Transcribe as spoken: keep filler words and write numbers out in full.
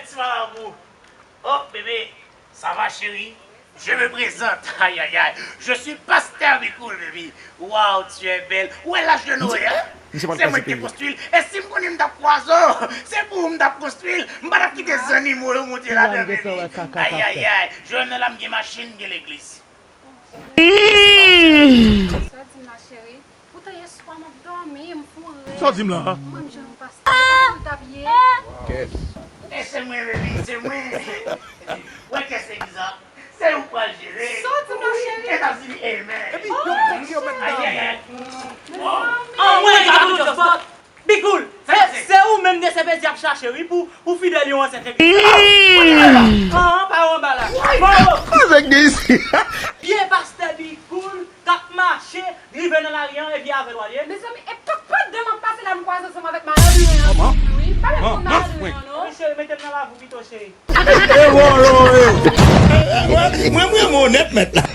Bonsoir, amour. Oh, bébé, ça va, chérie? Je me présente. Aïe, aïe, aïe. Je suis Pasteur Bicool, baby. Waouh, tu es belle. Où est l'âge de Noé, hein? C'est moi qui construis. Et si m konnen m t ap kwaze w, c'est pour m t ap konstwi l. M pa t ap kite zannimo yo monte ladan, baby. Aïe, aïe, aïe. Je ne la m gen machin, gen legliz. Sa di m la, cheri. Poutan yè swa m ap dòmi, m foure. Sa w di m la? Mwen menm jan m pase, ou t ap ye. E se mwen, baby, se mwen. Wè kè se bizar. Se ou pral jere. Sa w di m la, cheri? Etazini, amen. Epi, yo, yo, yo, yo, yo. Anmwey, Gato Djòs, Bicool, se, se ou menm D C P D ap chache, wi, pou, pou fidèl yo ansent epi. An, pa w anba la. Bon, bon. Kòman sa k gen isi? Pye pastè Bicool k ap mache, rive nan lari an, epi avè l w al ye. Mezanmi, e pa, pandan m ap pase la, m kwaze ansanm avèk malad wi an. Wi, pa met moun malad wi an, non. Mesye, mete m nan lavi w pito, cheri. E, wo, wo, e. Mwen, mwen, mwen, mwen onèt, mèt la.